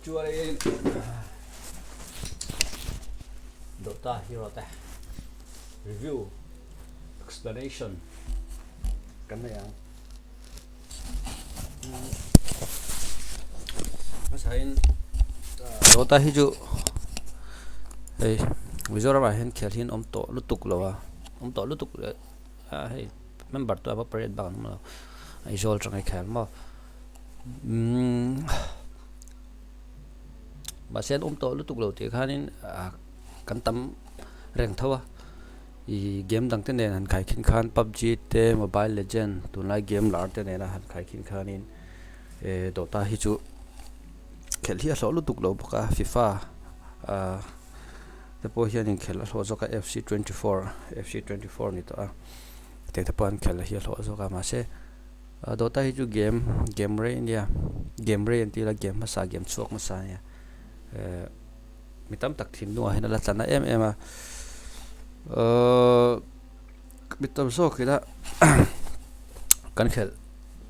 Chuanin Dota Hero te review explanation kan nei ang. Hmasain Dota hi chu hei Mizoramah hian khel hi an awm tawh lutuk lo a, awm tawh lutuk a hei member te pawh pariat bak an awm lo Aizawl atanga khel maw mahse an awm tawh lutuk lo tih khanin kan tam reng tho a. Ih game dang te nen han khaikhin khan pubg te mobile legend tunlai game lar te nena han khaikhin khanin eh dota hi chu khelh hi a hlawh lutuk lo bawk a fifa ah te pawh hianin khelh a hlawh zawk a fc 24 fc 24 ni tawh a tiang te pawh an khelh hi a hlawh zawk a mahse dota hi chu game game rei ania game rei an tih la game hmasa game chhuak hmasa ania eh. Mi tam tak thinlungah hian a la tla na em em a ahh mi tam zawk ila kan khelh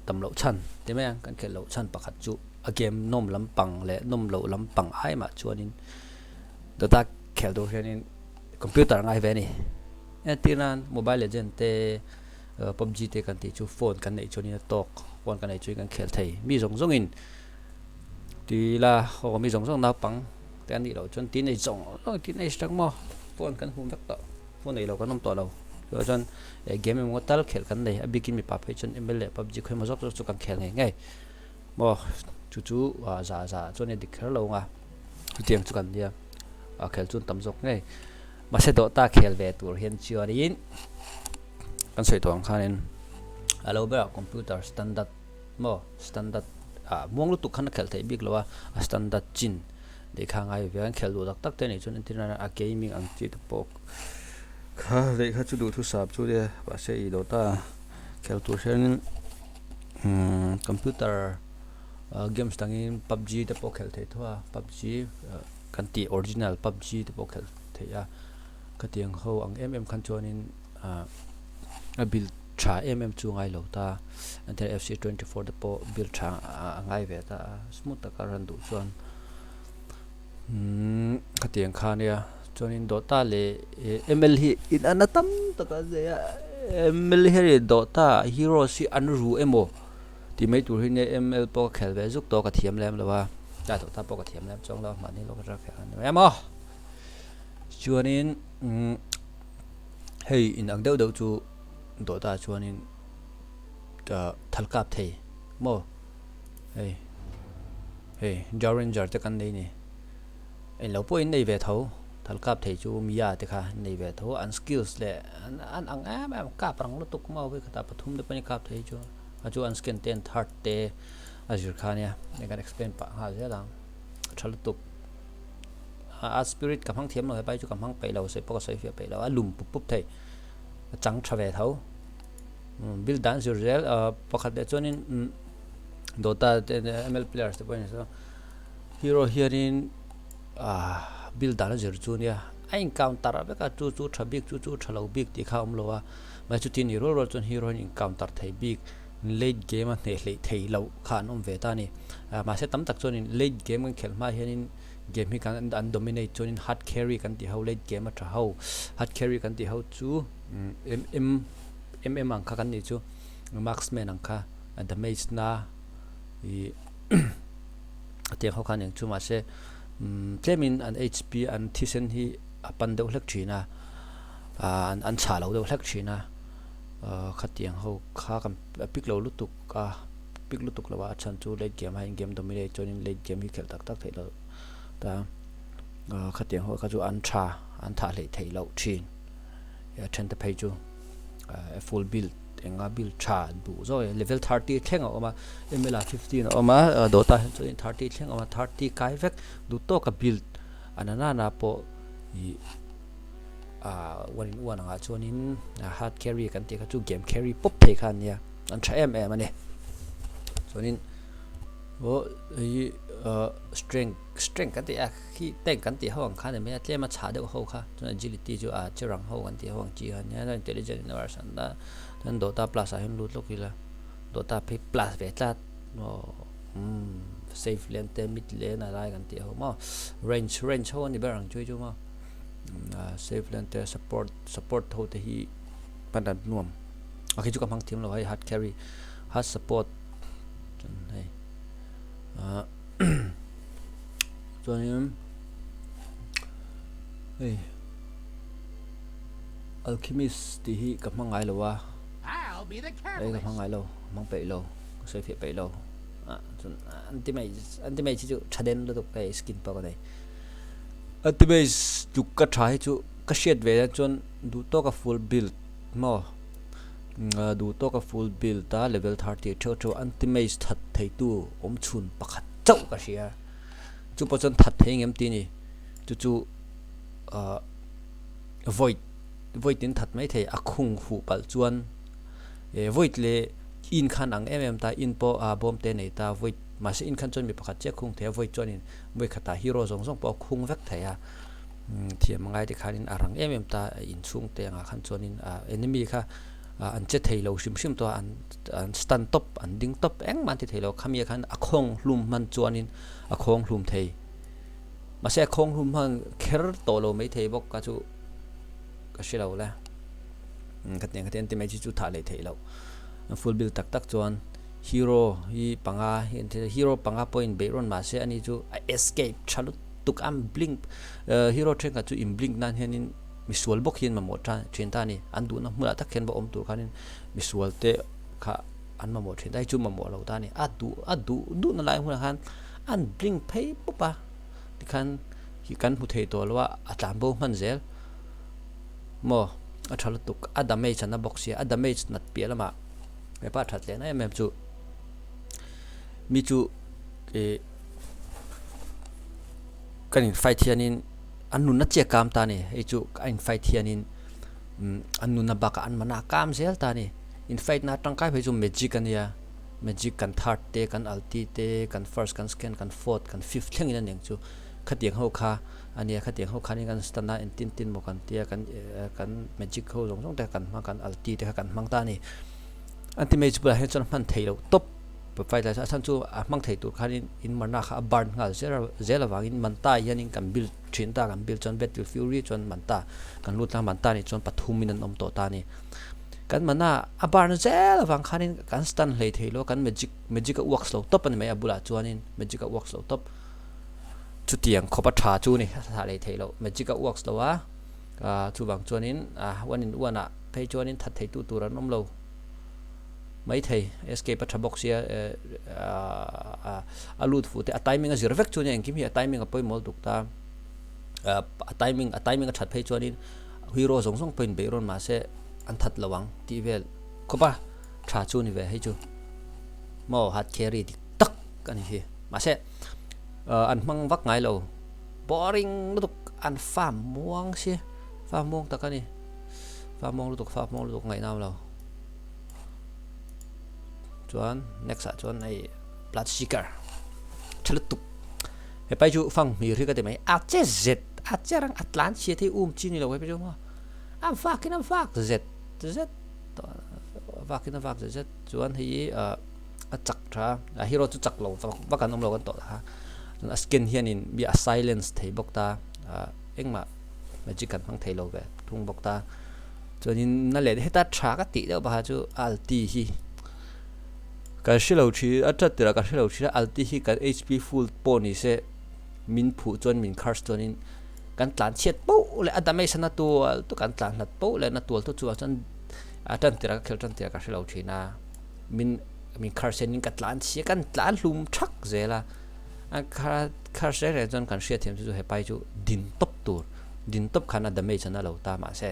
tam loh chhan ti mai ang kan khelh loh chhan pakhat chu a game nawm lampang leh nawm loh lampang ai mah chuanin data khelh tur hianin computer a ngai ve a ni entir nan mobile legend te pubg te kan tih chu phone kan neih chuanin a tawk phone kan neih chuan kan khel thei mi zawng zawngin. Ti ila aw mi zawng zawng naupang te an nih loh chuan teenage zawng zawng teenage tak maw phone kan hum vek tawh phone nei lo kan awm tawh lo chuvang chuan eh game emaw tal khelh kan nei a bikin mipa phei chuan ml leh pubg khawi emaw zawk zawk chu kan khel ngei ngei maw chu chu ah za za chuan a dik kher lo ang a chutiang chu kan nia a khel chu an tam zawk ngei mahse dawhta khel ve tur hian chuanin kan sawi tawh ang khanin a lo berah computer standard. Maw standard ah muang lutuk khan a khelh theih bik lo a, a standard chin leh kha ngai ve a, an khelh duh tak tak te anih chuan entir nana a gaming ang chi te pawh kha leh kha chu duhthusap chu nia mahse i lo ta khelh tur hianin umm computer games dangin pubg te pawh khelh theih tho a pubg kan tih original pubg te pawh khelh theih a khatiang ho ang em em khan chuanin ah a build tha em em chu ngai lo ta an fc 24 te pawh build tha a ngai ve ta a smooth taka run duh chuan umm khatiang kha ania chuanin dota leh ml hi inanna tam tak a nei a ml hi dota heroes hi an ru emaw tih mai tur hi nia ml pawh ka khel ve zuk tawh ka thiam lem lo a dota pawh ka thiam lem chuang lo a mahni lawk atanga khel a ni mai a maw chuanin umm. Hei in ang deuh deuh chu dawhtah chuanin thal kap thei maw hei hei Jaw Ranger te kan nei ni englo pawh in nei ve tho thal kap thei chu Mia te kha an nei ve tho an skills leh an an ang em em kap rang lutuk maw vawikhatah pathum te pawhin kap thei chu a chu an skin te an third te a zir kha ania hei kan explain pah nghal zel ang a tha lutuk. A spirit ka hmang thiam lo hepa hi chu ka hmang peih lo sawi pawh ka sawi fiah peih lo a lum pup pup thei a chang tha ve tho build dan zir zel pakhat leh chuanin dota te ml players te pawhin hero hianin build dan a zir chu nia a in counter vek a chu chu tha bik chu chu tha lo bik tih kha a awm lo a mahse chuti ni rual rual chuan hero hian in counter thei bik late game a hneh hleih theih loh kha an awm ve ta a ni mahse tam tak chuanin late game kan khelh hma hianin. Game hi kan an dominate chuanin hard carry kan tih ho late game a tha ho hard carry kan tih ho chu m m m m ang kha kan nih chu marksman ang kha a damage na ih a tiang ho kha aniang chu mahse tlemin an hp an thisen hi a pan deuh hlek thin a ah an chhah lo deuh hlek thin a ah khatiang ho kha kan pick lo lutuk a. Pick lutuk lo a, a chhan chu late game ah hian game dominate chuanin late game hi khelh tak tak theih loh ta khatiang ho kha chu an tha an thah hleih theih loh thin a then te phei chu full build enga build tha duh zawk e level 30 thleng a awm a ml ah 15 a awm a dota hian chuan 30 thleng a awm a 30 kai vek duh tawk a build a na nana pawh ih one in one angah chuanin hard carry kan tih kha chu game carry pawp thei kha ania. An tha em em a ni. Chuanin aw hei strength strength kan tih a khi tank kan tih ho ang kha ni mai a tlem a chhah deuh ho kha chuan agility chu a che rang ho kan tih ho ang chi kha nia intelligent in a version a chuan dota plus ah hian lut lawk ila. Dota phei plus ve tlat maw umm safe lane te mid lane a lai kan tih ho maw range range ho a ni ber ang chu hei chu maw safe lane te support support ho te hi hman an nuam a khi chu ka hmang thiam lo hei hard carry hard support chuan hei ah chuanin hei alchemist tih hi ka hmang ngai lo a. Ei ka hmang ngai lo, hmang peih lo, ka sawi fiah peih lo. Ah chuan anti mage anti mage hi chu tha den lutuk hei skin pawh ka nei. Anti mage tluk ka tha hi chu ka hriat ve ah chuan duh tawka full build maw duh tawka full build a level 30 theuh theuh anti mage that thei tu awm chhun pakhat chauh ka hria. Chu pawh chuan that thei engem tih a ni. Chu chu ah void. Void in that mai thei a khung huh palh chuan eh void leh in khan ang em em ta in pawh a bawm te nei ta void mahse in khan chuan mi pakhat chiah khung thei a void chuanin voi khatah hero zawng zawng pawh a khung vek thei a thiam angai te khanin a rang em em ta inchhung te angah khan chuanin ah enemy kha ah an che thei lo hrim hrim tawh a an an stand tawp an ding tawp engmah an ti thei lo khami ah khan a khawng hlum hman chuanin a khawng hlum thei mahse a khawng hlum hman kher tawh lo mai thei bawk a chu. Ka hre lo le. Ka tiang ka tiang ti mai chi chu thah leh theih loh. Full build tak tak chuan hero hi panga hi an thil hero panga pawhin beih rawn mah se ani chu a escape tha lutuk a blink hero thenkhat chu in blink nan hianin misual bawk hian mamawh tan thin ta a ni. An duhna hmunah tak hian va awm tur khanin misual te kha an mamawh thin ta hei chu mamawh lo ta a ni. A duh a duh duhna lai hmunah khan an blink phei pup a tikhan hi kan hmu thei tawh lo a, a tlan bo hman zel maw a tha lutuk a damage a na bawk sia a damage nat piah lamah hepa a that leh na em em chu mi chu ih kan in fight hianin an nunna chiah kam ta a ni hei chu a in fight hianin umm an nunna bakah an mana kam zel ta a ni in fight na tangkai phei chu magic a nia magic kan third te kan ulti te kan first kan second kan fourth kan fifth thlengin a ni ang chu. Khatiang ho kha a nia, khatiang ho khanin kan stand a, engtin tin maw kan tia, kan kan magic ho zawng zawng te kha kan hmang, kan ulti te kha kan hmang ta a ni. Anti mage bulah hian chuan a hman theih loh tawp fight lai chuan a chhan chu a hmang thei tur khanin in mana kha a burn nghal zel zel avangin manta hianin kan build thin ta, kan build chuan battle fury chuan manta kan lut a, manta nih chuan pathumin an awm tawh ta a ni. Kan mana a burn zel avang khanin kan stand hlei thei lo a, kan magic magic a works lo tawp a ni mai a bulah chuanin magic a works lo tawp. Chutiang khawp a tha chu ni a thlah leh theih loh magic a works lo a chuvang chuanin one in one ah phei chuanin that thei tu tur an awm lo maithei escape a tha bawk sia a lut fuh te a timing a zir vek chu nia engkim hi a timing a pawimawh lutuk ta a timing a timing a that phei chuanin hero zawng zawng pawhin beih rawn mahse an that lo ang tih vel khawp a tha chu ni ve hei chu maw hard carry dik tak a ni hi mahse. An hmang vak ngai lo. Boring lutuk an farm muang si. Farm muang tak a ni. Farm muang lutuk, farm muang lutuk ngaihnam lo. Chuan next ah chuan hei blood seeker. Tha lutuk. He pai chu fang hmir hi ka ti mai. A che zet, a che rang a tlan chhia thei um chi ni lo he pai chu maw. A vak in a vak zet zet. Vak in a vak zet zet. Chuan hei a chak tha a hero chu chak lo vak an awm lo kan tawh kha chuan a skin hianin mi a silence thei bawk ta ah engmah magic kan hmang thei lo ve thung bawk ta chuanin na leh heta tha ka tih deuh bakah chu ulti hi kan hre lo thin a that tirah kan hre lo thin a ulti hi kan hp full pawh ni se min phuh chuan min curse chuanin kan tlan chhiat poh leh a damage a na tual tu kan tlan hlat poh leh na tual tu chu ah chuan a tan tirah ka khel tan tirah ka hre lo thin a. Min min kharsen in ka tlan chhia kan tlan hlum thak zel a a kha khar reng reng chuan kan hriat thiam chu chu hepai chu din tawp tur din tawp khan a damage an a lo ta mahse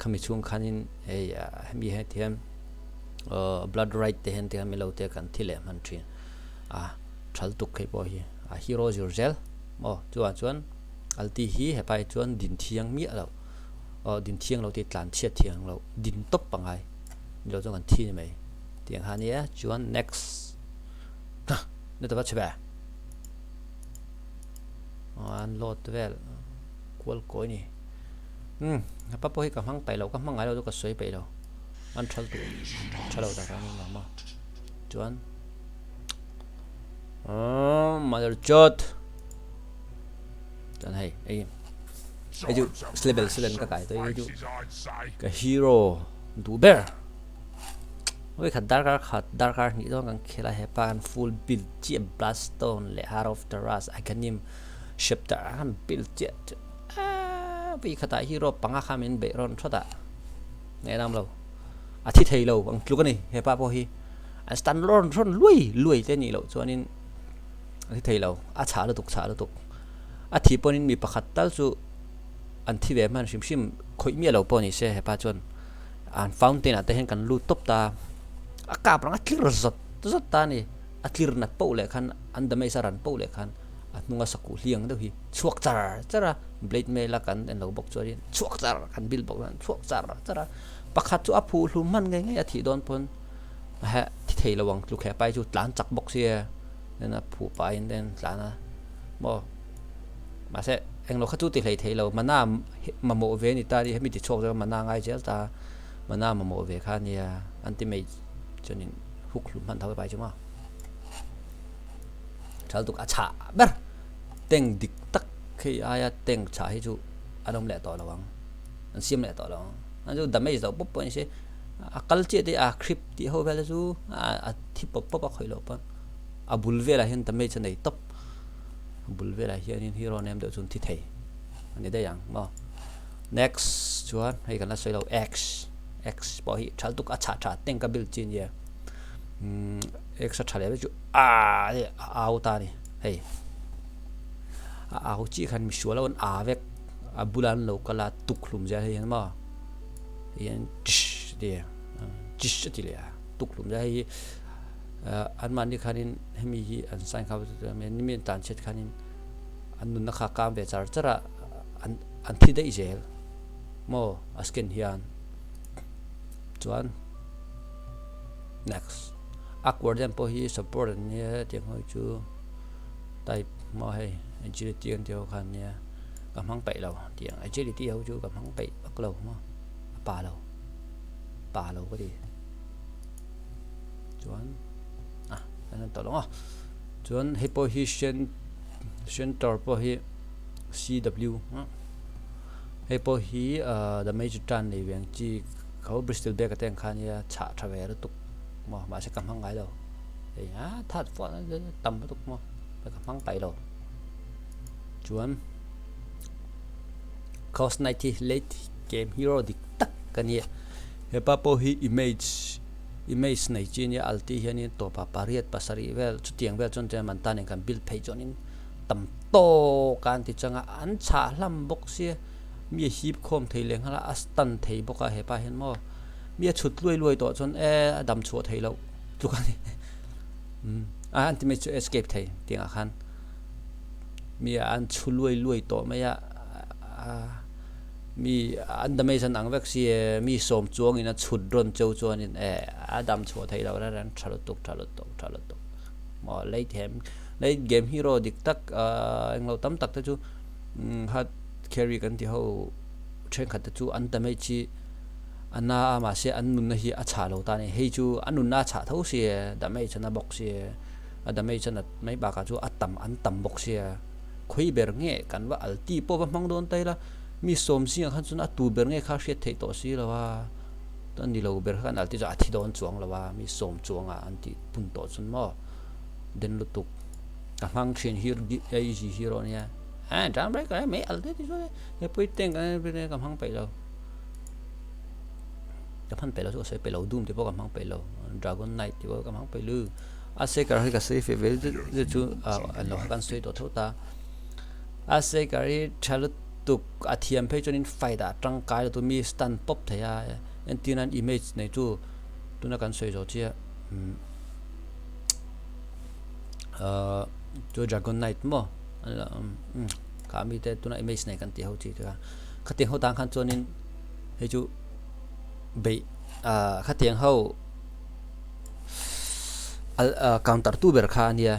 khami chhung khanin hei hemi he ti hian blood right te hian ti hian milo te kan thi leh hman thin a thal tuk hei pawh hi a hero zir zel maw chuvang chuan ulti hi hepai chuan din thiang miah lo aw din thiang lo tih tlan chhiat thiang lo din tawp pangai. Ni lo chuan kan thi ni mai tiang kha nia chuan next ni ta va chhe ve an load vel kual kawi ni um apa pawh hi ka hmang peih lo ka hmang ngai lo chu ka sawi peih lo an thal tu tha lo tak ang ang ma. Chuan oh mother chot chuan hei hei hei chu level 7 ka kai tawh hei chu ka hero duh ber oi khat darkar khat darkar hnih dawn kan khel a hepa kan full build chiah bloodstone leh heart of the rust aghanim scepter an build chiah chu aaa pui khatah hero panga kha min beih rawn thawt a ngaihnam lo a thi thei lo ang tluk a ni hepa pawh hi an stun rawn rawn luai luai te nih loh chuanin a thi thei lo a chhah lutuk chhah lutuk a thih pawhin mi pakhat tal chu an thi ve hman hrim hrim khawih miah lo pawh ni se hepa chuan an fountain ah te hian kan lut tawp ta a kap rang a tlir zawt zawt ta a ni a tlir nat poh leh khan an damage a ran poh leh khan a hnunga sakuh hliang deuh hi chhuak char char a blade mail a kan en lo bawk chuanin chhuak char kan build bawk chuan chhuak char char a pakhat chu a phuh hlum hman ngei ngei a thih dawn pawn heh thi thei lo ang tluk he pai chu tlan chak bawk sia then a phuh pahin te an tlan a maw mahse englo kha chu ti hlei thei lo mana mamawh ve a ni ta a ni hemi ti chhuak zawk mana ngai zel ta mana mamawh ve kha a nia an ti mai chuanin huk hlum hman tho pai chu maw thal tuk a chhah ber tank dik tak hei aia tank chhah hi chu an awm leh tawh lo ang an siam leh tawh lo ang an chu damage loh pawp pawh a ni si a kal chiah te a creep tih ho vel te chu a thi pawp pawp a khawih loh pawn a bul velah hian damage a nei tawp a bul velah hianin hero nem deuh chu an thi thei a ni daih ang maw next chuan hei kan la sawi lo x x pawh hi thal tuk a chhah tha tank a build chi a nia umm x a tha leh vek chu aaa hei a au ta a ni hei a au chiah khan misual ho an aa vek a bulah an lo kal a tukhlum zel hei hian maw hei hian tsh a ti a tsh a ti leh a tukhlum zel hei hi ah anmahni khanin hemi hi an sign kha mi an tlan chhiat khanin an nunna kha a kam ve char char a an an thi daih zel maw a scan hian chuan next a guardian pawh hi support an nia tiang ho chu type maw hei agility an tih ho khan nia ka hmang peih lo tiang agility ho chu ka hmang peih vak lo maw a pa lo pa lo ka ti chuan a kan en tawh lo ang chuan hei pawh hi center pawh hi C_W hei pawh hi ah damage tan nei ve ang chi kho bristol bag te ang kha ania chhah tha ve lutuk maw mahse ka hmang ngai lo hei a that fuah tam lutuk maw ka hmang paih lo chuan Chaos Knight hi late game hero dik tak a ni a hepa pawh hi image image nei chi ania alti hianin tawpa pariat pasarih vel chutiang vel chuan chuan man tanin kan build phei chuanin tam tawk a an ti chang a an chhah hlam bawk sia mi a hip khawm thei leh nghal a a stun thei bawk a hepa hian maw mi a chhut luai luai tawh chuan e a dam chhuah theih loh tluk a ni a an ti mai chu escape thei tiangah khan mi an chhu luai luai tawh mai a mi an damage an ang vek si e mi sawm chuangin a chhut rawn cheu chuanin e a dam chhuah theih loh reng reng tha lutuk tha lutuk tha lutuk maw late hem late game hero dik tak ahh englo tam tak te chu hard carry kan tih ho thenkhat te chu an damage hi a na a mahse an nunna hi a chhah lo ta a ni hei chu a nunna a chhah tho si e damage a na bawk si e a damage a nat mai bakah chu a tam an tam bawk sia khawi ber nge kan va al ti pawh va hmang dawn ta ila mi sawm zingah khan chuan a tu ber nge kha hriat theih tawh si lo a a ni lo ber kha kan al ti chu a thi dawn chuang lo a mi sawm chuangah an tih pun tawh chuan maw den lutuk ka hmang thin hi easy hero ania eh dam rek a mai al te ti chuan he pui tank ka hmang peih lo ka hman peih lo chu ka sawi peih lo doom te pawh ka hmang peih lo dragon knight te pawh ka hmang peih lo a sekar hi ka sawi feh ve zet chu an lo kan sawi tawh tho ta a sekar hi tha lutuk a thiam phei chuanin fight ah tangkai lutuk mi stun pawp thei a entir nan image nei chu tuna kan sawi zawh chiah ahh chu dragon knight maw kha mi te tuna image nei kan tih ho chi te kha khatiang ho tan khan chuanin hei chu beih ah khatiang ho counter tu ber kha ania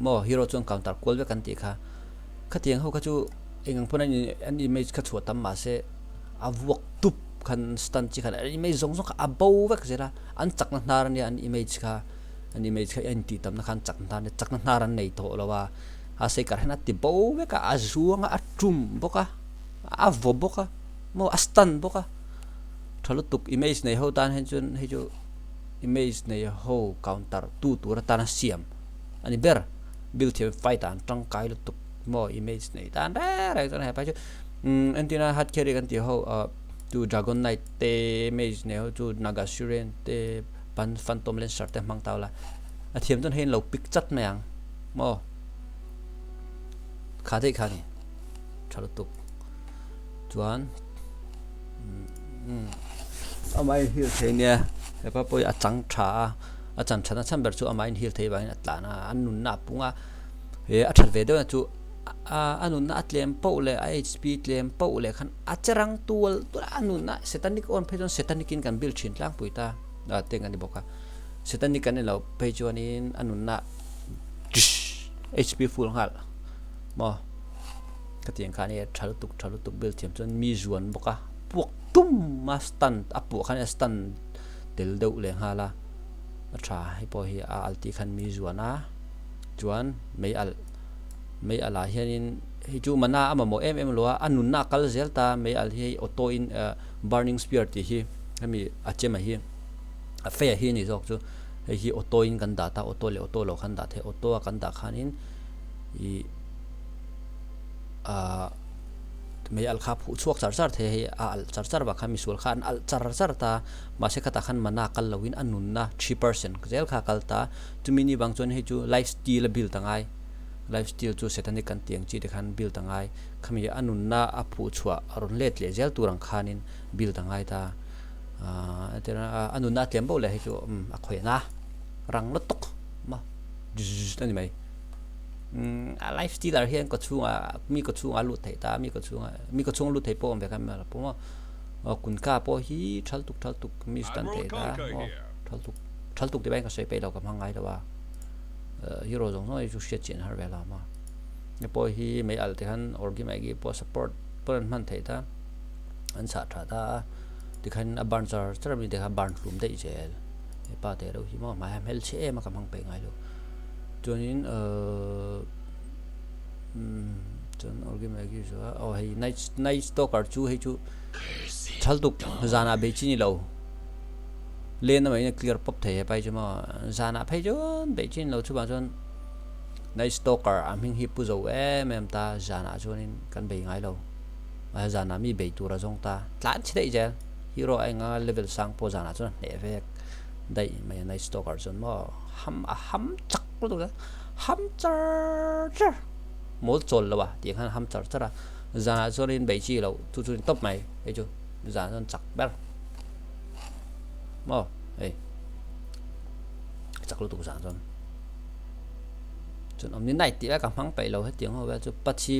maw hero chuan counter kual vek an tih kha khatiang ho kha chu eng ang pawn an image kha chhuah tam mahse a vuak tup khan stun chi khan an image zawng zawng kha a bo vek zel a an chakna hnar ania an image kha. An image kha a intih tamna khan chakna hnar chakna hnar an nei tawh lo a, a seikar hian a ti bo vek a, a zuang a, a tum bawk a, a vaw bawk a, maw a stun bawk a, tha lutuk image nei ho tan hian chuan hei chu image nei ho counter tu tur atana siam a ni ber, build thiam fight ah an tangkai lutuk maw image nei tan reng reng chuan hepa hi chu umm entirna hard carry kan tih ho ah chu dragon knight te image nei ho chu naga siren te pan phantom lancer te hmang ta ula a thiam chuan hei an lo pick chat mai ang maw kha daih kha a ni tha lutuk chuan umm amah in heal thei nia hepa pawh hi a chang tha a a chan thatna chhan ber chu amah in heal thei vangin a tlan a a nunna a pung a he a that ve deuh na chu a nunna a tlem poh leh a hp tlem poh leh khan a che rang tual tual a a nunna satanic awn phei chuan satanic in kan build thin tlangpui ta a teng a ni bawk a satanic kan ni loh phei chuanin a nunna hp full nghal maw khatiang khan hei a tha lutuk tha lutuk build thiam chuan mi zuan bawk a puak tum a stun a puah khan a stun tel deuh leh nghal a a tha hei pawh hi a alh tih khan mi zuan a chuan mei alh mei alh ah hianin hei chu mana a mamawh em em lo a a nunna a kal zel ta mei alh hi hei auto in ah burning spear tih hi hemi a chem a hi a fei a hi a ni zawk chu hei hi auto in kan dah ta auto leh auto lo khan dah theih auto a kan dah khanin ih ah mei alh kha a phuh chhuak char char thei a hei a alh char char vang khan misual kha an alh char char ta mahse khatah khan mana kal loin a nunna 3% zel kha a kal ta chumi ni vang chuan hei chu life steal a build a ngai life steal chu satanic kan tih ang chi te khan build a ngai khami a nunna a phuh chhuah a rawn let leh zel tur ang khanin build a ngai ta ahh entirna a nunna a tlem bo leh hei chu umm a khawih a rang lutuk maw zzzz a ni mai. Umm a life stealer hian kaw chhungah mi kaw chhungah a lut theih ta mi kaw chhungah mi kaw chhung a lut theih pawh a awm ve kha a pawm a aw kun ka pawh hi thal tuk thal tuk mi stan theih ta maw thal tuk thal tuk tih pawh hian ka sawi peih lo ka hmang ngai lo a eh hero zawng zawng hi chu hriat chian har ve lo a hei pawh hi mei alh te khan orgi maggi pawh support pawh an hman theih ta an chhah tha ta a tikhan a burn char char a mi te kha burn hlum daih zel hepa te reuh hi maw hmai a hmel chhe em a ka hmang peih ngai lo. Chuanin ahh umm chuan orgi maggi chu a aw hei night night stalker chu hei chu thal tuk zanah bei chi ni lo len amah in a clear pawp thei hepa hi chu maw zanah phei chuan bei chi ni lo chuvang chuan night stalker a hming hi pu zo em em ta zanah chuanin kan bei ngai lo a zanah mi bei tur a zawng ta tlan chhe daih zel hero a enga level sang pawh zanah chuan a hneh vek daih mai a night stalker chuan maw. Ham a ham chak lutuk a, ham char char mawl chawl lo a tih khan ham char char a, zanah chuanin bei chi loh chu chu ni tawp mai hei chu zanah chuan chak ber maw hei chak lutuk zan chuan chuan awm ni night tih lai ka hmang peih lo hetiang ho vel chu pachi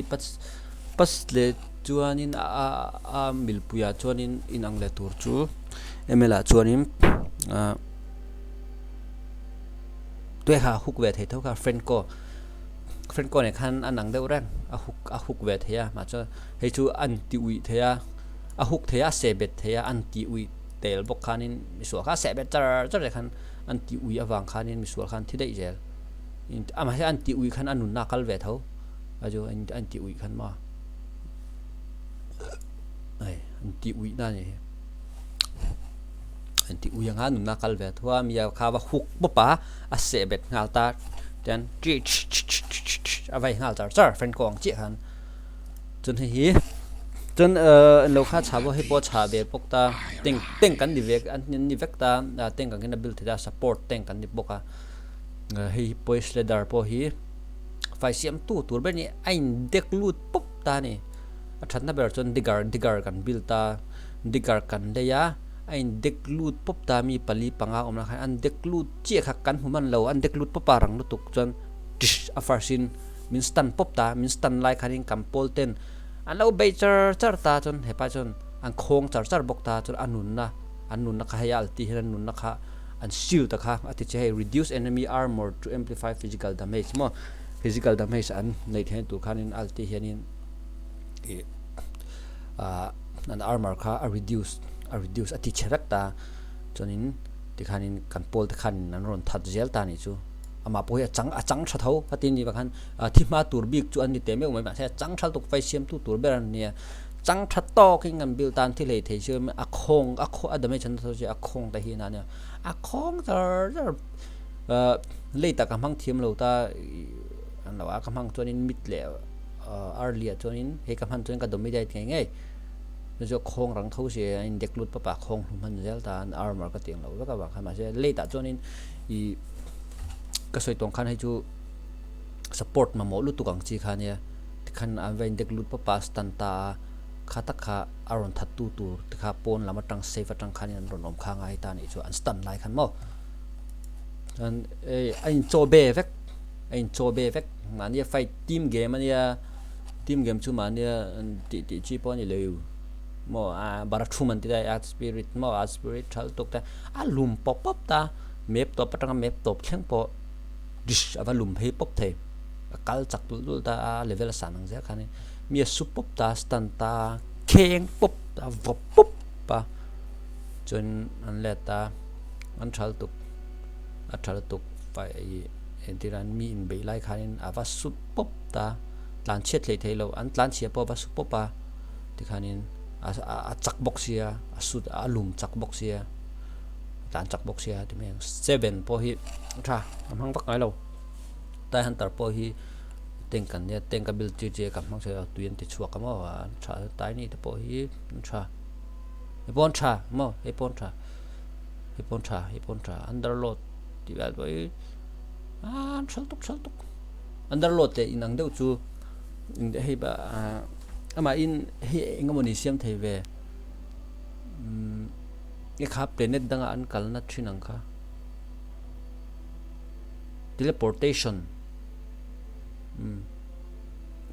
pas leh chuanin a a milpuiah chuanin inang leh tur chu ml ah chuanin ah. Tuai kha a hook ve thei tho kha Franco Franco nen khan a nang deuh reng a hook a hook ve thei a mah chuan hei chu an ti uih thei a a hook thei a a seh bet thei a an ti uih tel bawk khanin misual kha a seh bet char char leh khan an ti uih avang khanin misual khan thi daih zel amah hi an ti uih khan a nunna a kal ve tho a chu an ti uih khan maw hei an ti uih na a ni hi. An ti ui anga nunna kal ve thu a mi a kha va huk pawp a a seh bet nghal ta tian chi chi chi chi chi chi a vai nghal char char friend ko ang chiah khan chuan hei hi chuan ehh an lo kha chha bawk hei pawh chha ve bawk ta tank tank an ni ve an ni vek ta tank ang hian a build theih a support tank an ni bawk a hei hi poise ladder pawh hi fai siam tu tur ber a ni a in dek lut pawp ta a ni a thatna ber chuan digger digger kan build ta digger kan lei a. A in dek lut pawp ta mi pali panga awm lah khan an dek lut chiah kha kan hmu hman lo an dek lut pawp a rang lutuk chuan tsh a first in min stun pawp ta min stun lai khanin kan pawl ten an lo bei char char ta chuan hepa chuan an khawng char char bawk ta chuan a nunna an nunna kha hei a alti hian an nunna kha an shield a kha a ti che hei reduce enemy armour to amplify physical damage maw physical damage an neih theihna tur khanin alti hianin ih ah. An armour kha a reduce a reduce a ti chhe vek ta chuanin Tikhanin kan pawl te khanin an rawn that zel ta nih chu. Amah pawh hi a chang a chang tha tho ka ti ni bakhan thi hma tur bik chu an ni teh meuh mai mahse a chang tha lutuk fai siamtu tur ber an nia. Chang tha tawkin kan build tan thi hlei thei chu a khawng a khaw a damage an tho chu a khawng te hi a nia a khawng char char lei tak a hmang thiam lo ta an lo a ka hmang chuanin mid leh early ah chuanin hei ka hman chuan ka dominate ngei ngei chu chu a khawng rang tho si a in dek lut pawp a khawng hlum hman zel ta an armor ka tih ang lo vek avang khan mahse late ah chuanin ih ka sawi tawng khan hei chu support mamawh lutuk ang chi kha ania tikhan an va in dek lut pawp a stun ta a kha tak kha a rawn that tu tur te kha pawn lam atang safe atang khanin an rawn awm kha ngai ta anih chu an stun lai khan maw chuan hei a in chaw be vek a in chaw be vek mahnia fight team game ania team game chu mahnia tih tih chi pawh a ni lo maw a barathum an ti daih a spirit maw a spirit tha lutuk te a lum pawp pawp ta map tawp atanga map tawp thleng pawh dish a va lum phei pawp thei a kal chak tulh tulh ta a level a san ang zel khanin mi a su pawp ta a stun ta kheng pawp ta a vawp pawp a chuan an let a an tha lutuk a tha lutuk entir an mi inbeih lai khanin a va su pawp ta tlan chhiat hleih theih loh an tlan chhia pawh a va su pawp a tikhanin a a chak bawk sia a sut a lum chak bawk sia tlan chak bawk sia ti mai ang seven pawh hi a tha a hmang vak ngai lo tai hunter pawh hi tank an nia tank a build chi chi ka hmang thei a tui an ti chhuak a maw an tha tai ni te pawh hi an tha hei pawh an tha maw hei pawh an tha hei pawh an tha hei pawh an tha underload tih vel pawh hi an tha lutuk tha lutuk underload leh inang deuh chu hei amahin hei eng emaw ni siam thei ve umm e kha planet danga an kalna thin ang kha teleportation umm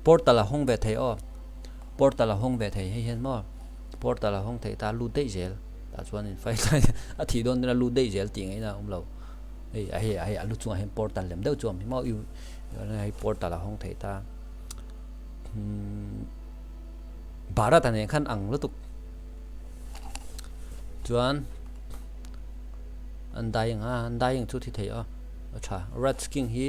portal a hawng ve thei aw portal a hawng ve thei hei hian maw portal a hawng thei ta lut daih zel tah chuan in fight lai a thih dawn a lut daih zel tih ngaihna a awm lo hei a hei a hei a lu chungah hian portal lem deuh chu a awm hi maw hei portal a hawng thei ta umm Bharat a nen khan ang lutuk chuan an dai ang a an dai ang chu thi thei a a tha red king hi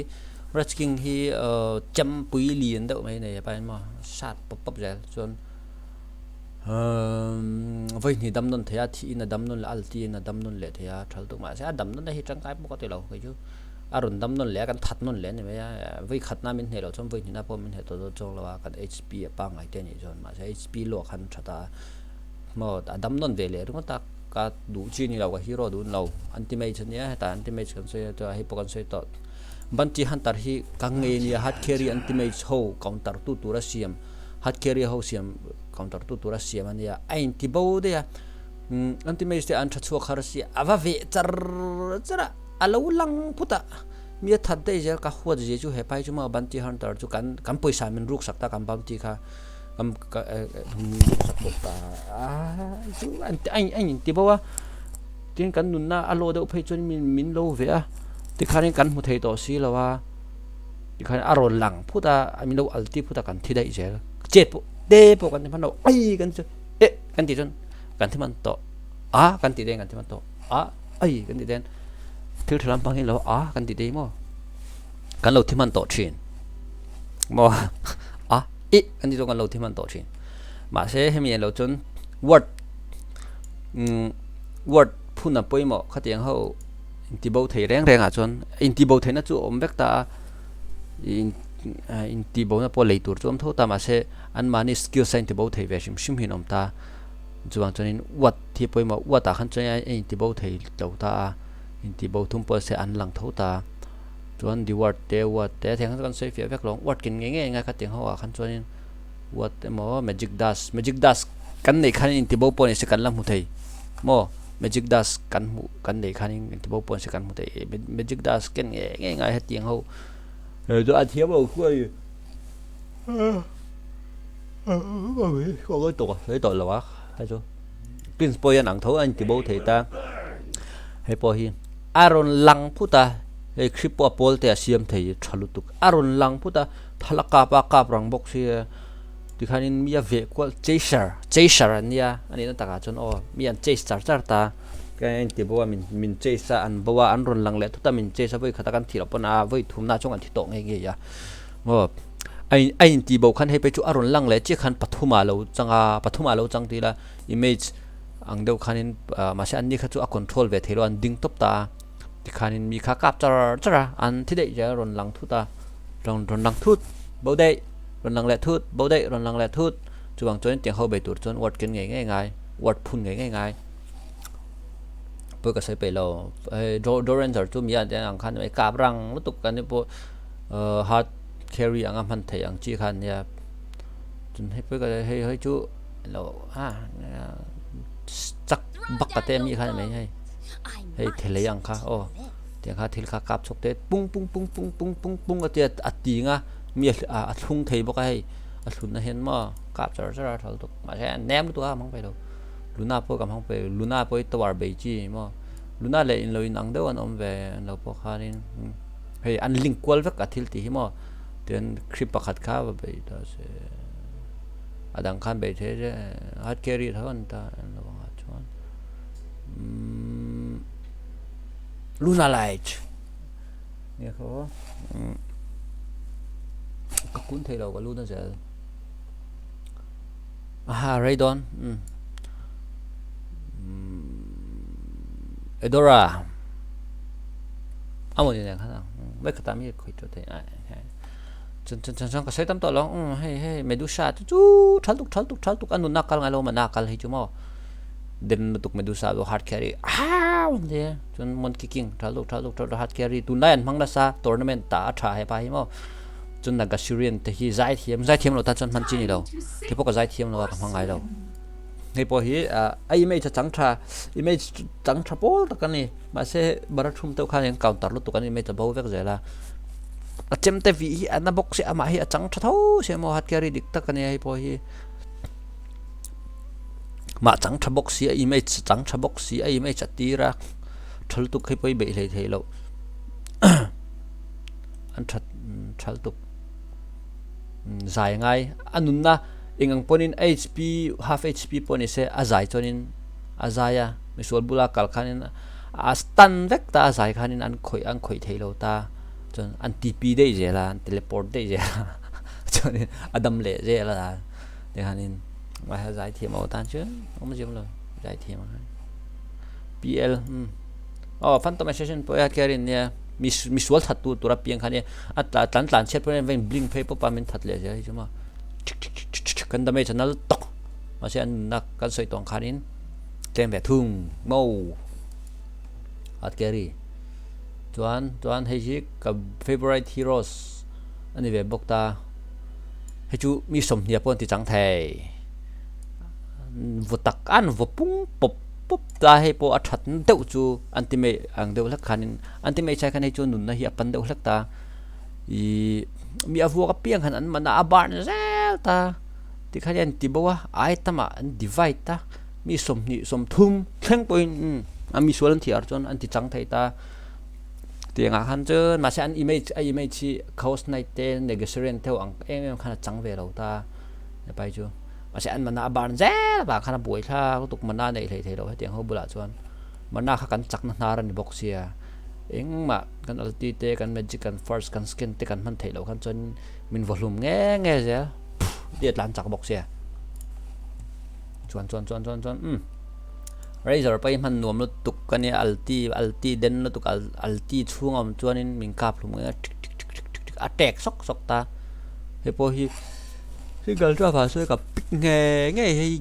red king hi ahh chempui lian deuh mai a nei a pain maw sat pawp pawp zel chuan umm vawi hnih dam nawn thei a thih in a dam nawn leh a alti in a dam nawn leh thei a tha lutuk mahse a dam nawn na hi tangkai pawh ka ti lo kei chu. A rawn dam nawn leh a, kan that nawn leh a ni mai a, vawi khatna min hneh loh chuan vawi hnihna pawh min hneh tawh dawn chuang lo a, kan HP a pangngai te a nih chuan mahse HP luah khan a tha ta a, maw a dam nawn ve leh ringawt a, ka duh chi a ni lo ka hero duh lo anti mage a nia hetah anti mage kan sawi a chuan hei pawh kan sawi tawh Banty Hunter hi ka ngei a nia hard carry anti mage ho counter tu tura siam hard carry ho siam counter tu tura siam a nia a inti bo daih a umm anti mage te an tha chhuak har si a va veh char char a. A lo lang phut a, mi a that daih zel ka huat zia chu hepa hi chu maw bounty hunter chu kan kan pawisa min ruk sak ta kan bounty kha kan ka min ruk sak bawk ta a chu an a in ti bo a tin kan nunna a law deuh phei chuan min min lo ve a tikhanin kan hmu thei tawh si lo a tikhan a rawn lang phut a min lo alti phut a kan thi daih zel chet pawh te pawh kan ti hman lo ai kan ti eh kan tih chuan kan thi hman tawh a kan tih daih kan thi hman tawh a. Ai kan tih ten thil tha lampang hi lo a kan tih te hi maw kan lo thi hman tawh thin maw a i kan tih chu kan lo thi hman tawh thin mahse hemi lo chuan word um word phun a pawimawh khatiang ho inti bo thei reng reng ah chuan inti bo theihna chu a awm vek ta a in inti bo na pawh lei tur chu a awm tho ta mahse anmahni skills a inti bo thei ve hrim hrim hi an awm ta. Chuvang chuanin uat hi pawimawh uatah khan chuan a intibo thei lo ta a, intibo thum pawh se an lang tho ta. Chuan deward te uat te theng kha chu kan sawi fiah vek lo ang, uat ken ngei ngei a ngai kha tiang ho ah khan chuanin uat emaw magic dust, magic dust kan neih khan intibo pawh ni se kan la hmu thei maw magic dust kan hmuh kan neih khanin intibo pawh ni se kan hmu thei magic dust ken ngei ngei ngai hetiang ho chu a thiam lo khuai. Sawi tawh lo a hei chu prince pawh hian ang tho a inti bo thei ta hei pawh hi a rawn lang phut a hei hrip pawh a pawl te a siam thei tha lutuk a rawn lang phut a thal a kap a kap rang bawk sia tikhanin mi a veh kual chaser chaser an nia a nihna takah chuan aw mi an chase char char ta. Ka en ti bo a min min chase a an bo a an rawn lang leh thut a min chase a vawi khat a kan thih loh pawn a vawi thumna chuan kan thi tawh ngei ngei a maw a in a intih bo khan hei phei chu a rawn lang leh chiah khan pathum ah lo chang a pathum ah lo chang tih ila image ang deuh khanin ah mahse an ni kha chu a control ve thei lo a an ding tawp ta a tikhanin mi kha kap char char a an thi daih zel a rawn lang thut a rawn rawn lang thut bo daih rawn lang leh thut bo daih rawn lang leh thut chuvang chuan tiang ho bei tur chuan word ken ngei ngei ngai word phun ngei ngei ngai. Pawh ka sawi peih lo hei Doranger chu mi a ang khan mai kap rang lutuk kan ni pawh ahh hard carry anga hman theih ang chi kha ania chun hei pawh ka hei hei chu lo a chak bak ka te ami kha ni mai hei hei thelei ang kha aw tiang kha thil kha kap chhuak te pung pung pung pung pung pung pung a tia a ting a mi a thlung thei bawk a hei a thlunna hian maw kap char char a tha lutuk mahse a nem lutuk a a hmang peih lo. Luna pawh ka hmang pe Luna pawh hi tower bei chi maw Luna leh in lo in ang deuh an awm ve an lo pawh khanin hei an link kual vek a thil tih hi maw tian creep pakhat kha va bei ta se a dang khan bei thei se hard carry tho an ta an lo anga chuan umm Luna light nge khaw ka kun thei lo ka Luna zel. Aha rei dawn umm Edora a mawni nen khan ang vek khatah mi khawih tawh thei a chun chun chun ka sawi tam tawh lo umm hei hei Medusa chu chu thal tuk thal tuk thal tuk a nunna kal ngai lo mana kal hei chu maw den lutuk Medusa chu hard carry au an ti chuan Monkey King thal tuk thal tuk thal tuk hard carry tunlai an hmang nasa tournament tah a tha hepa hi maw. Chun Nagasurian te hi zai thiam zai thiam lo tan chuan hman chi ni lo kei pawh ka zai thiam lo a ka hma ngai lo hei pawh hi a image a chang tha image chang tha pawl tak a ni mahse barathum te khan in counter lutuk an image a bo vek zel a a chem te vih hi a na bawk sia amah hi a chang tha tho sia maw hat carry dik tak a ni hei pawh hi mah chang tha bawk si a image chang tha bawk si a image a tir a tha lutuk hei pawh hi beih hlei thei loh. an that thal tuk zai ngai a nunna eng ang pawhin hp half hp pawh ni se a zai chuanin a zai a misual bula kal khanin a stun vek ta a zai khanin an khawih an khawih thei lo ta chuan an tp daih zel a an teleport daih zel a chuanin a dam leh zel a tikhanin mahse zai thiam ho tan chuan awm zim lo zai thiam ang pl umm aw phantom assassin pawh hi a carry nia. Mi misual that tur tur a piang kha nia a tla tlan tlan chhiat pawh hian va in blink phei pawp a min that leh zel hi chu maw kan damage a nal tawk mahse an nunna kan sawi tawh ang khanin tlem ve thung maw at carry chuan chuan hei hi ka favourite heroes a ni ve bawk ta hei chu mi sawmhnih pawh an ti chang thei vaw tak an vaw pung pawp pawp ta hei pawh a that deuh chu an ti mai ang deuh hlek khanin an ti mai chai khan hei chu nunna hi a pan deuh hlek ta ihh mi a vuak apiang khan an man a a barn zel ta tikhan hian an ti bo a item ah an divide a mi sawmhnih sawmthum thleng pawhin umm a misual an thiar chuan an ti chang thei ta tiang ah khan chuan mahse an image a image hi chaos knight te negasurian te ho ang em em khan a chang ve lo ta hepai chu mahse an man a a barn zel avang khan a buai thlak lutuk mana neih hleih theih loh hetiang ho bulah chuan. Mana kha kan chakna hnar a ni bawk sia, engmah kan ulti te, kan magic, kan first, kan scan te kan hman theih loh khan chuan min vaw hlum nge nge zel tih a tlan chak bawk sia. Chuan chuan chuan chuan chuan umm Razor pawh hi hman nuam lutuk ka nia ulti ulti den lutuk ulti chhung a awm chuanin min kap hlum nge tik tik tik tik tik tik a tek sawk sawk ta. Hei pawh hi single draft ah sawi ka pick nge nge hei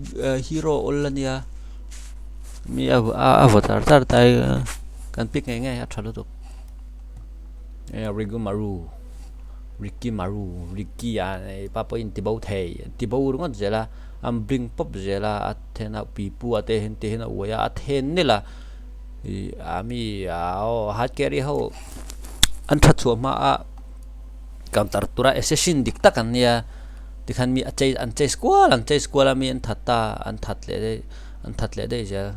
hero awl a nia. Mi a a vaw char char ta a kan pick ngei ngei a tha lutuk e Rikimaru Rikimaru Ricky a nei pa pawhin ti bo thei ti bo ringawt zel a an bring pawp zel a a then a pipu a te hian te hian a uai a a then nil a ih a mi aw hard carry ho an that chhuah hma a counter tura assassin dik tak an nia tikhan mi a chase an chase kual an chase kual a mi an that ta an that leh daih. An that leh daih zel.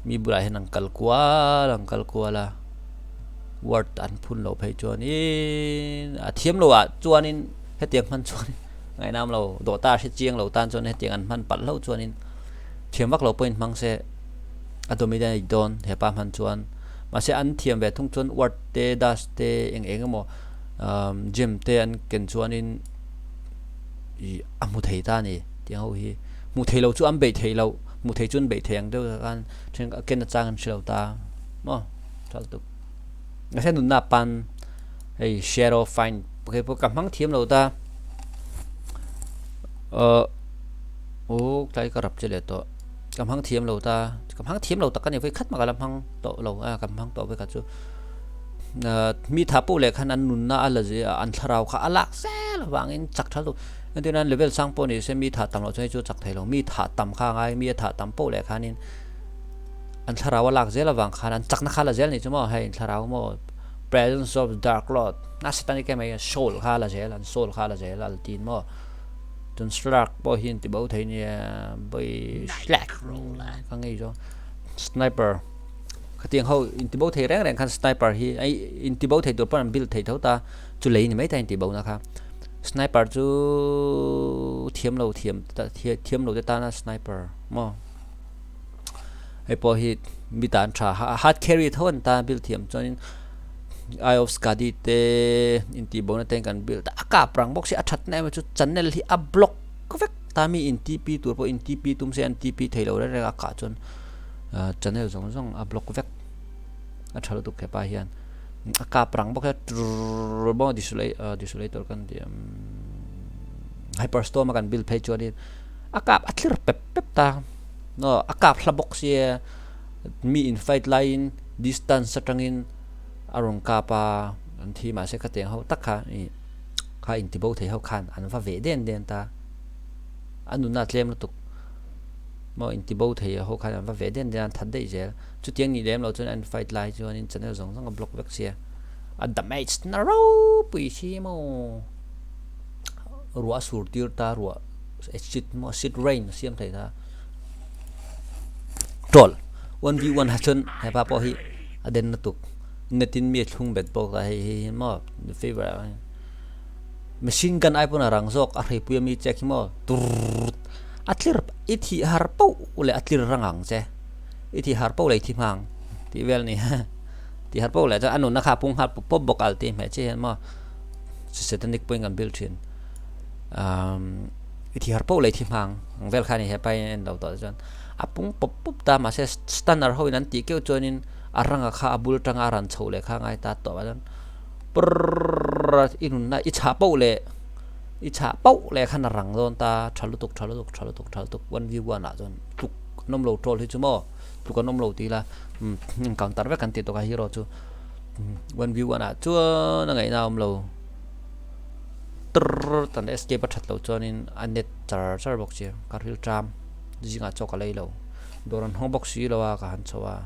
Mi bulah hian an kal kual an kal kual a, word an phun loh phei chuanin a thiam loh ah chuanin hetiang hman chuanin ngaihnam lo dawhta hre chiang lo tan chuan hetiang an hman palh hlauh chuanin thiam vak lo pawhin hmang se. A dominate dawn hepa hman chuan mahse an thiam ve thung chuan ward te dust te eng eng emaw gem te an ken chuanin ih a hmu thei ta a ni tiang ho hi hmuh theih loh chu an beih theih loh hmuh theih chu an beih theih ang deuh khan then a ken achang an hre lo ta maw tha lutuk mahse nunna pan hei shadow find hei pawh ka hmang thiam lo ta ahh aw tlai ka rap che leh tawh. Ka hmang thiam lo ta, ka hmang thiam lo tak a ni vei khat mah ka la hmang tawh lo a, ka hmang tawh vei khat chu mi tha pawh leh khan an nunna a la zia an thlarau kha a lak zel avangin chak tha lutuk entir nan level sang pawh ni se mi tha tam loh chuan hei chu a chak thei lo mi tha tam kha a ngai mi a tha tam pawh leh khanin an thlarau a lak zel avang khan an chakna kha a la zel a nih chu maw hei thlarau maw presence of dark lord nasa tak a ni mai soul kha a la zel an soul kha a la zel a la tin maw. Chuan Slark pawh hi an ti bo thei nia bawi Slark ka ngei zawng sniper khatiang ho in ti bo thei reng reng khan sniper hi ai in ti bo thei tur pawn an build thei tho ta chu lei ni mai ta in ti bo na kha sniper chu thiam lo thiam thiam lo te tana sniper maw hei pawh hi mi tan tha hard carry tho an ta build thiam chuanin Eye of Skadi te intihbohna te kan build a, a kap rang bawk si a thatna em chu channel hi a block vek ta mi in TP tur pawh in TP tum se an TP thei lo reng reng a kah chuan channel zawng zawng a block vek a tha lutuk hepa hian a kap rang bawk hi maw desolator kan tih hyperstorm a kan build phei chuanin a kap a thlir pep pep ta a kap hla bawk sia mi in fight laiin distance atangin a rawn kap a, an thi mahse khatiang ho tak kha ih kha intibo thei ho khan an va veh den den ta, a nunna a tlem lutuk maw intibo thei ho khan an va veh den den a an that daih zel, chutiang nih lem loh chuan an fight lai chuanin channel zawng zawng a block vek sia, a damage na ropui si maw ruah a sur tir ta ruah acid maw acid rain a siam thei ta troll 1v1 ah chuan hepa pawh hi. A den lutuk net in mi a thlung bet bawk a hei hi maw fever ah machine gun ai pawn a rang zawk a hreipui ami check hi maw turrrr a tlir i thih har pauh leh a tlir rang ang che i thih har pauh leh i thi hma ang tih vel a ni tih har pauh leh chuan a nunna kha a pung nghal pawp pawp bawk a tih hmeh chiah hian maw satanic pawhin kan build thin umm i thih har pauh leh i thi hma ang ang vel kha a ni hepa hian a en lo tawh chuan. A pung pawp pawp ta mahse stunner ho in an tih keuh chuanin a ranga kha a bul tanga a ran chhoh leh kha a ngai ta tawh a chuan prrrr i nunna i chhah pauh leh i chhah pauh leh khan a rang dawn ta tha lutuk tha lutuk tha lutuk tha lutuk 1v1 ah chuan tluk an awm lo troll hi chu maw tluk an awm lo ti ila umm counter vek an ti tawk a hero chu 1v1 ah chuan a ngaihna a awm lo trrrr tan escape a that loh chuanin a net char char bawk si ka ril ṭam. Zingah chaw ka lei lo dawr an hawng bawk si lo a ka han chho a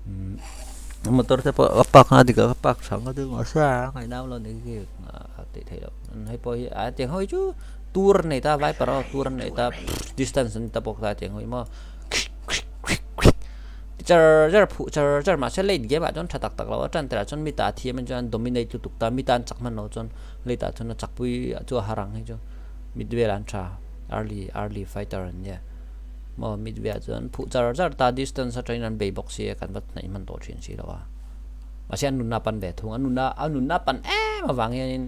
umm motor te pawh ka park a dik a ka park tha ngawt a mahse a ngaihnam lo ni khi a tih theih loh hei pawh hi a tiang ho hi chu tour an nei ta viper aw tour an nei ta distance an ta bawk ta tiang ho hi maw char char phuh char char mahse late game ah chuan tha tak tak lo a tan tirah chuan mita a thiam in chuan dominate lutuk ta mita an chak hman loh chuan late ah chuan a chakpui chu a har ang hei chu mid velah an tha. Early early fighter an nia maw mid velah chuan phuh char char ta distance atangin an bei bawk sia kan va hnaih hman tawh thin si lo a mahse an nunna a pan ve thung a nunna a nunna a pan em avang hianin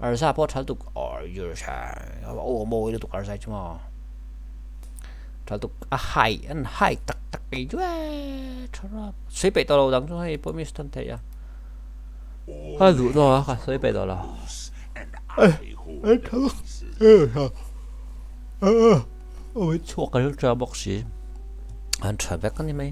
Arza pawh a tha lutuk aw mawi lutuk Arza hi chu maw tha lutuk a hai an hai tak tak ei chu e tha rap sawi peih tawh lo dang chu hei pawh miss tan theih a a duh tawh a ka sawi peih tawh lo. Chhuak ka ril ṭha bawk si an ṭha vek a ni mai.